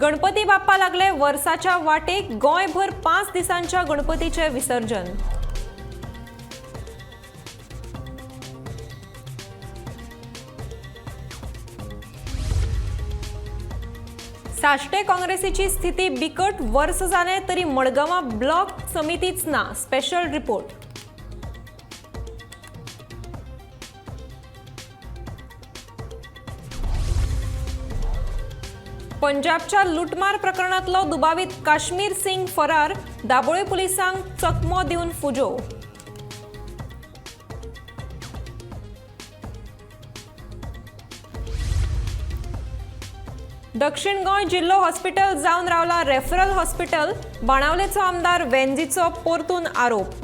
गणपती बाप्पा लागले वर्साच्या वाटेक, गोंयभर 5 दिसांच्या गणपतीचें विसर्जन. साश्टे काँग्रेसीची स्थिती बिकट, वर्स जालें तरी मडगांवां ब्लॉक समितीच ना. Special report. पंजाबच्या लुटमार प्रकरणातलो दुबावीत काश्मीर सिंग फरार, दाबोळे पुलिसांक चकमो दिवन फुजो. दक्षिण गोंय जिल्हो हॉस्पिटल जावन रावला रेफरल हॉस्पिटल, बाणावलेचो आमदार वेंझीचो परतून आरोप.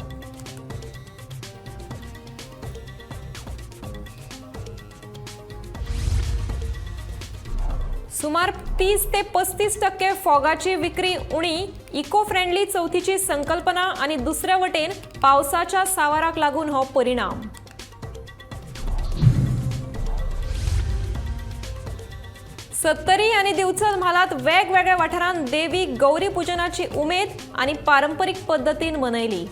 सुमार 30 ते 35% फोगाची विक्री उणी, इको फ्रेंडली चवथीची संकल्पना आनी दुसऱ्या वटेन पावसाच्या सांवाराक लागून हो परिणाम. सत्तरी आनी दिवचल म्हालांत वेगवेगळ्या वाठारांत देवी गौरी पुजनाची उमेद आनी पारंपरीक पद्दतीन मनयली.